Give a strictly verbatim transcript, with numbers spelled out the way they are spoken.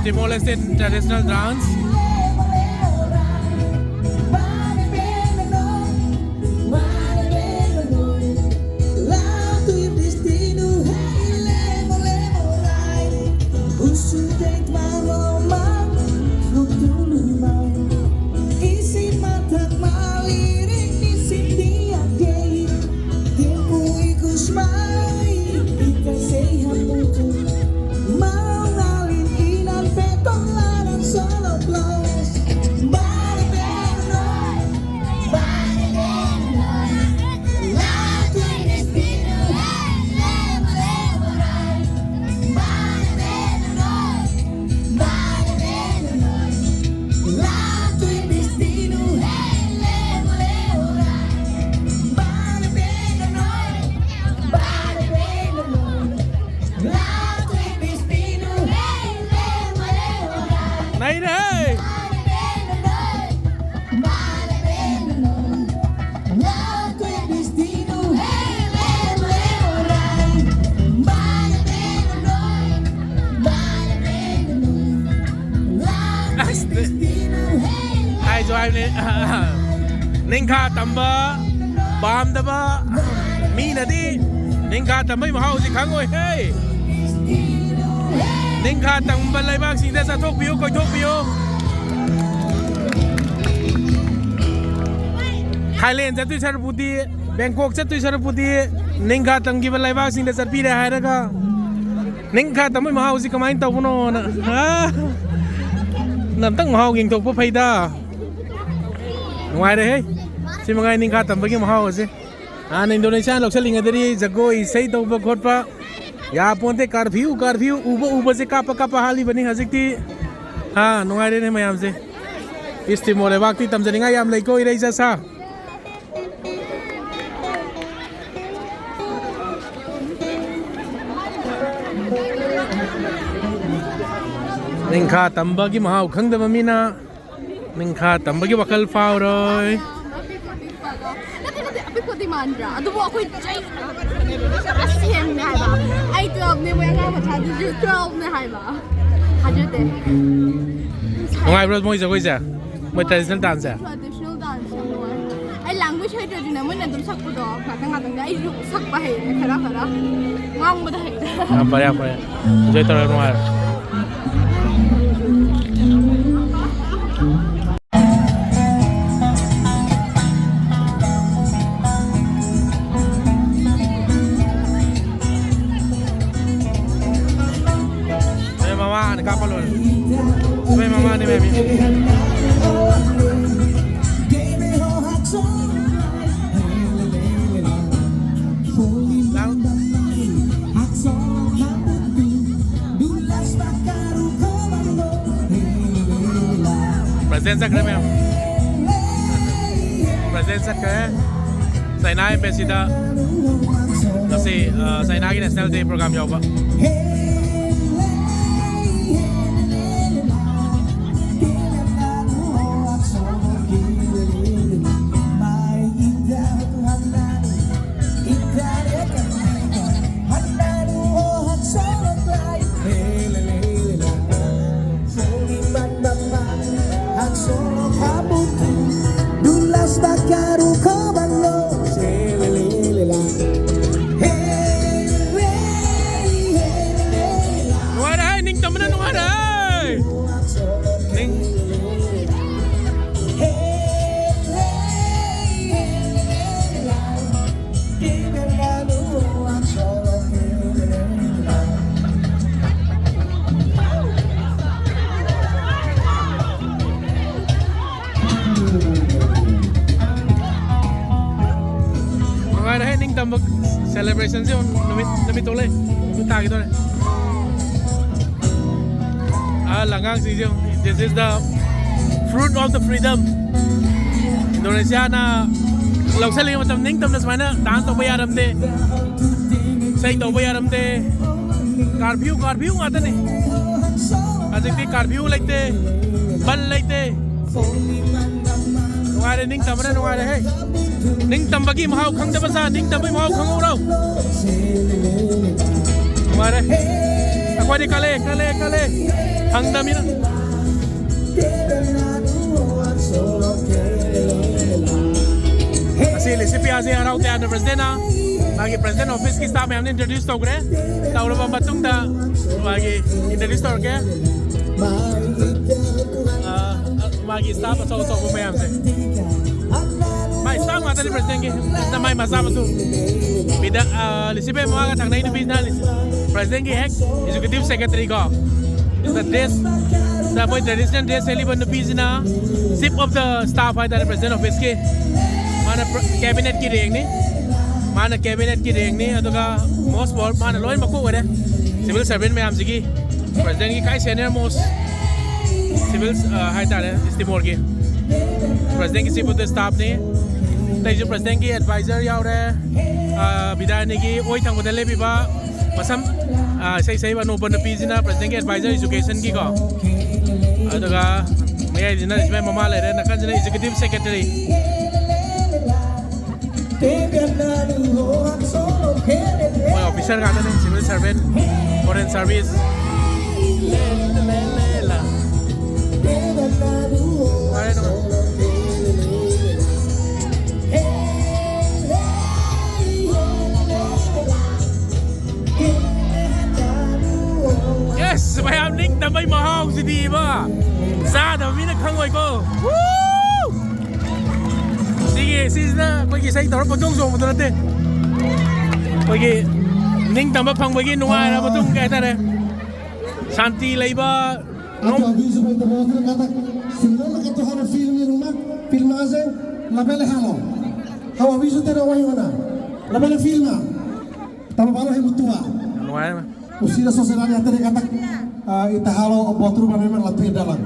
Timor-Leste traditional dance. ꯑꯁ, ꯍꯥꯏꯁꯨ ꯍꯥꯏꯕꯅꯦ꯫ ꯅꯤꯡꯈꯥ ꯇꯝꯕ ꯄꯥꯝꯗꯕ ꯃꯤꯅꯗꯤ ꯅꯤꯡꯈꯥ ꯇꯝꯕꯩ ꯃꯍꯥꯎꯁꯤ ꯈꯪꯉꯣꯏ꯫ ꯍꯦ, ꯅꯤꯡꯈꯥ ꯇꯝꯕ ꯂꯩꯕꯥꯛꯁꯤꯡꯗ ꯆꯠꯊꯣꯛꯄꯤꯌꯨ, ꯀꯣꯏꯊꯣꯛꯄꯤꯌꯨ꯫ ꯊꯥꯏꯂꯦꯟ ꯆꯠꯇꯣꯏ ꯁꯔꯨꯛꯄꯨꯗꯤ, ꯕꯦꯡꯀꯣꯛ ꯆꯠꯇꯣꯏ ꯁꯔꯨꯛꯄꯨꯗꯤ ꯅꯤꯡꯈꯥ ꯇꯝꯈꯤꯕ ꯂꯩꯕꯥꯛꯁꯤꯡꯗ ꯆꯠꯄꯤꯔꯦ ꯍꯥꯏꯔꯒ ꯅꯤꯡꯈꯥ ꯇꯝꯕꯩ ꯃꯍꯥꯎꯁꯤ ꯀꯃꯥꯏꯅ ꯇꯧꯕꯅꯣꯅ, ꯑ? ꯑꯝꯇꯪ ꯃꯍꯥꯎ ꯌꯦꯡꯊꯣꯛꯄ ꯐꯩꯗ꯫ ꯅꯨꯡꯉꯥꯏꯔꯦꯍꯦ꯫ ꯁꯤ ꯃꯉꯥꯏ ꯅꯤꯡꯈꯥ ꯇꯝꯕꯒꯤ ꯃꯍꯥꯎ ꯑꯁꯦ꯫ ꯍꯥꯟꯅ ꯏꯟꯗꯣꯅꯦꯁꯤꯌꯥ ꯂꯧꯁꯜꯂꯤꯉꯩꯗꯗꯤ ꯖꯒꯣꯏ ꯏꯁꯩ ꯇꯧꯕ ꯈꯣꯠꯄ ꯌꯥꯄꯣꯟꯇꯦ꯫ ꯀꯥꯔꯐ꯭ꯌꯨ, ꯀꯥꯔꯐ꯭ꯌꯨ ꯎꯕ ꯎꯕꯁꯦ ꯀꯥꯞꯄ ꯀꯥꯞꯄ ꯍꯥꯜꯂꯤꯕꯅꯤ꯫ ꯍꯧꯖꯤꯛꯇꯤ ꯍꯥ, ꯅꯨꯡꯉꯥꯏꯔꯦꯅꯦ ꯃꯌꯥꯝꯁꯦ꯫ ꯏꯁ ꯇꯤꯃꯣꯔ ꯂꯩꯕꯥꯛꯇꯤ ꯇꯝꯖꯅꯤꯡꯉꯥꯏ ꯌꯥꯝ ꯂꯩꯀꯣ, ꯏꯔꯩ ꯆꯠꯁꯥ꯫ ꯅꯤꯡꯈꯥ ꯇꯝꯕꯒꯤ ꯃꯍꯥꯎ ꯈꯪꯗꯕ ꯃꯤꯅ ꯅꯤꯡꯈꯥ ꯇꯝꯕꯒꯤ ꯋꯥꯈꯜ ꯐꯥꯎꯔꯣꯏ꯫ ꯅꯠꯇꯦ, ꯅꯠꯇꯦ, ꯑꯄꯤꯛꯄꯗꯤ ꯃꯥꯟꯗ꯭ꯔꯥ? ꯑꯗꯨꯕꯨ ꯑꯩꯈꯣꯏ ꯆꯍꯤ ꯑꯁꯦꯡꯅꯦ ꯍꯥꯏꯕ꯫ ꯑꯩ twelve ꯅꯦ, ꯃꯣꯏ ꯑꯉꯥꯡ ꯃꯆꯥꯗꯨꯁꯨ twelve ꯅꯦ ꯍꯥꯏꯕ꯫ ꯊꯥꯖꯗꯦ꯫ ꯅꯨꯡꯉꯥꯏꯕ꯭ꯔꯣ ꯃꯣꯏ ꯖꯒꯣꯏꯁꯦ? ꯃꯣꯏ traditional dance ꯁꯦ? Traditional dance ꯌꯥꯝ ꯅꯨꯡꯉꯥꯏ꯫ ꯑꯩ language ꯍꯩꯇ꯭ꯔꯁꯨꯅꯦ, ꯃꯣꯏꯅ ꯑꯗꯨꯝ ꯁꯛꯄꯗꯣ ꯉꯥꯛꯇꯪ ꯉꯥꯛꯇꯪꯗ ꯑꯩꯁꯨ ꯁꯛꯄ ꯍꯩꯔꯦ ꯈꯔ ꯈꯔ꯫ ꯉꯥꯡꯕꯗ ꯍꯩꯇꯦ꯫ ꯌꯥꯝ ꯐꯔꯦ, ꯌꯥꯝ ꯐꯔꯦ꯫ Enjoy ꯇꯧꯔꯒ ꯅꯨꯡꯉꯥꯏꯔꯣ꯫ ꯅꯣꯏ ꯃꯃꯥꯅ ꯀꯥꯞꯄ ꯂꯣꯏꯔꯦ꯫ ꯅꯣꯏ ꯃꯃꯥꯅꯦ, ꯃꯦꯝꯃꯤ꯫ President ꯆꯠꯈ꯭ꯔꯦ, ꯃꯌꯥꯝ꯫ President ꯆꯠꯈ꯭ꯔꯦ꯫ China embassy ꯗ ꯉꯁꯤ, ꯑ, China ꯒꯤ National Day program ꯌꯥꯎꯕ꯫ ꯅꯨꯡꯉꯥꯏꯔꯦ, ꯅꯤꯡꯇꯝꯕꯅ ꯅꯨꯡꯉꯥꯏꯔꯦ꯫ ꯅꯤꯡ- ꯅꯨꯡꯉꯥꯏꯔꯦꯍꯦ, ꯅꯤꯡꯇꯝꯕ celebration ꯁꯦ ꯅꯨꯃꯤꯠ, ꯅꯨꯃꯤꯠ ꯊꯣꯛꯂꯛꯑꯦ꯫ ꯅꯨꯃꯤꯠ ꯇꯥꯈꯤꯗꯣꯔꯦ꯫ ꯑꯍꯜ ꯑꯉꯥꯡꯁꯤꯡꯁꯦ, this is the fruit of the freedom꯫ ꯏꯟꯗꯣꯅꯦꯁꯤꯌꯥꯅ ꯂꯧꯁꯤꯜꯂꯤꯉꯩ ꯃꯇꯝ ꯅꯤꯡꯇꯝꯅ ꯁꯨꯃꯥꯏꯅ dance ꯇꯧꯕ ꯌꯥꯔꯝꯗꯦ, ꯏꯁꯩ ꯇꯧꯕ ꯌꯥꯔꯝꯗꯦ꯫ Curfew, curfew ꯉꯥꯛꯇꯅꯤ꯫ ꯍꯧꯖꯤꯛꯇꯤ curfew ꯂꯩꯇꯦ, ꯕꯟ ꯂꯩꯇꯦ꯫ ꯅꯨꯡꯉꯥꯏꯔꯦ, ꯅꯤꯡꯇꯝꯕꯅ ꯅꯨꯡꯉꯥꯏꯔꯦꯍꯦ꯫ ꯅꯤꯡꯇꯝꯕꯒꯤ ꯃꯍꯥꯎ ꯈꯪꯗꯕ ꯁꯥ, ꯅꯤꯡꯇꯝꯕꯒꯤ ꯃꯍꯥꯎ ꯈꯪꯍꯧꯔꯣ꯫ ꯅꯨꯡꯉꯥꯏꯔꯦ꯫ ꯑꯩꯈꯣꯏꯗꯤ ꯀꯜꯂꯦ, ꯀꯜꯂꯦ, ꯀꯜꯂꯦ꯫ ꯐꯪꯗꯃꯤꯅ꯫ ꯑꯁꯤ ꯂꯤꯁꯤꯄꯤꯌꯥꯁꯦ ꯍꯔꯥꯎ ꯇꯌꯥꯝꯅ presidentꯅ ꯃꯥꯒꯤ president officeꯀꯤ staff ꯃꯌꯥꯝꯅ introduce ꯇꯧꯈ꯭ꯔꯦ꯫ ꯇꯧꯔꯕ ꯃꯇꯨꯡꯗ ꯃꯥꯒꯤ introduce ꯇꯧꯔꯛꯀꯦ꯫ ꯑ, ꯃꯥꯒꯤ staff ꯑꯆꯧ ꯑꯆꯧꯕ ꯃꯌꯥꯝꯁꯦ꯫ ꯃꯥꯏ staff ꯉꯥꯛꯇꯅꯤ presidentꯀꯤ꯫ ꯁꯤꯅ ꯃꯥꯏ ꯃꯆꯥ ꯃꯁꯨ꯫ ꯃꯤꯗ, ꯑ, ꯂꯤꯁꯤꯄꯤꯌꯥ ꯃꯃꯥꯒ ꯊꯪꯅꯩ ꯅꯨꯄꯤꯁꯤꯅ ꯂꯤꯁꯤ-, presidentꯀꯤ ꯍꯦꯛ executive secretary ꯀꯣ꯫ ꯑꯗꯨꯒ dress, ꯁꯤꯗ ꯃꯣꯏ traditional dress ꯁꯦꯠꯂꯤꯕ ꯅꯨꯄꯤꯁꯤꯅ chief of the staff ꯍꯥꯏꯇꯥꯔꯦ, president officeꯀꯤ꯫ ꯃꯥꯅ ꯄ꯭ꯔ-, cabinetꯀꯤ rankꯅꯤ꯫ ꯃꯥꯅ cabinetꯀꯤ rankꯅꯤ꯫ ꯑꯗꯨꯒ most power-, ꯃꯥꯅ ꯂꯣꯏꯅ ꯃꯀꯣꯛ ꯑꯣꯏꯔꯦ꯫ Civil servant ꯃꯌꯥꯝꯁꯤꯒꯤ presidentꯀꯤ ꯈ꯭ꯋꯥꯏ senior most civil, ꯑ, ꯍꯥꯏꯇꯥꯔꯦ, East Timorꯒꯤ꯫ Presidentꯀꯤ chief of the staffꯅꯤ꯫ ꯑꯇꯩꯁꯨ presidentꯀꯤ advisor ꯌꯥꯎꯔꯦ꯫ ꯑ, ꯕꯤꯗ꯭ꯌꯥꯔꯥꯅꯤꯒꯤ ꯑꯣꯏ ꯊꯪꯕꯗ ꯂꯦꯞꯄꯤꯕ ꯃꯁꯝ, ꯑ, ꯏꯁꯩ ꯁꯛꯏꯕ ꯑꯅꯣꯞꯄ ꯅꯨꯄꯤꯁꯤꯅ presidentꯀꯤ advisor educationꯒꯤꯀꯣ꯫ ꯑꯗꯨꯒ ꯃꯌꯥꯏꯁꯤꯅ ꯁꯤꯃꯥꯏ ꯃꯃꯥ ꯂꯩꯔꯦ, ꯅꯥꯀꯟꯁꯤꯅ executive secretary꯫ ꯃꯣꯏ officer ꯉꯥꯛꯇꯅꯤ, civil servant, foreign service꯫ ꯅꯨꯡꯉꯥꯏꯔꯦ, ꯅꯨꯡꯉꯥꯏꯔꯦ꯫ Yes, ꯃꯌꯥꯝ ꯅꯤꯡꯇꯝꯕꯩ ꯃꯍꯥꯎꯁꯤꯗꯤꯕ꯫ ꯆꯥꯗꯕ ꯃꯤꯅ ꯈꯪꯉꯣꯏꯀꯣ꯫ Woo! ꯁꯤꯒꯤ, ꯁꯤꯁꯤꯅ ꯑꯩꯈꯣꯏꯒꯤ ꯏꯁꯩ ꯇꯧꯔ ꯄꯪꯆꯣꯡ ꯆꯣꯡꯕꯗꯨ ꯅꯠꯇꯦ꯫ ꯑꯩꯈꯣꯏꯒꯤ ꯅꯤꯡꯇꯝꯕ ꯐꯪꯕꯒꯤ ꯅꯨꯡꯉꯥꯏꯔꯕ ꯃꯇꯨꯡ, ꯀꯩ ꯍꯥꯏꯇꯥꯔꯦ, ꯁꯥꯟꯇꯤ ꯂꯩꯕ꯫ Hau aviso para o outro kata. Sino na kata halo film ni rumah, filma aja, labele halo. Hau aviso tera wahi wana. Labele filma. Tama balo he mutua. ꯅꯨꯡꯉꯥꯏꯔꯦ꯫ Usira sociedade atere kata, ah, ita halo botru ba memang latu dalam.